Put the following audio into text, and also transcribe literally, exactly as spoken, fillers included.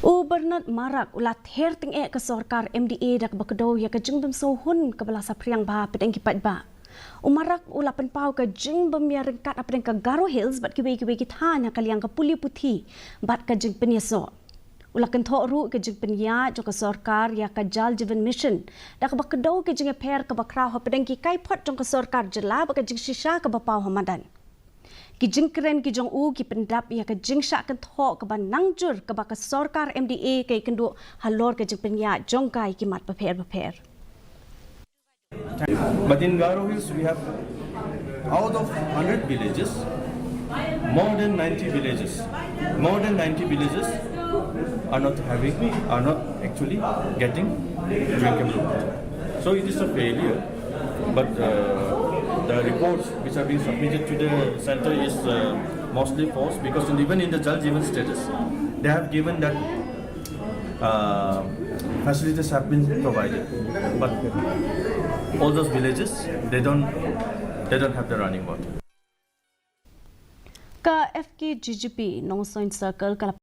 U Bernard Marak u la ther tyngeh ka sorkar M D A da kaba kdew ïa ka jingbym sngewhun kaba la saphriang bha hapdeng ki paidbah. U Marak u la pynpaw ka jingbym ïaryngkat hapdeng ka Garo Hills bad kiwei kiwei ki thaiñ ha ka liang ka pule puthi bad ka jingpynïasoh. U la kynthoh ruh ka jingpynïaid jong ka sorkar ïa ka Jal Jeevan Mission da kaba kdew ka jingïapher kaba khraw hapdeng ki kaiphod jong ka sorkar jylla bad ka jingshisha kaba paw ha madan. Ki jingkren ki jong u ki pyndap ïa ka jingshah kynthoh kaba nangjur kaba ka sorkar M D A ka ïakynduh halor ka jingpynïaid jong ka ïa ki mat bapher bapher. But in Garo Hills, we have, out of hundred villages, more than ninety villages, more than ninety villages are not having, are not actually getting drinkable water. So it is a failure. But uh, the reports which have been submitted to the center is uh, mostly false, because in, even in the Jal Jeevan status, they have given that uh, facilities have been provided, but all those villages, they don't, they don't have the running water. Ka F K G G B Nongstoiñ Circle ka la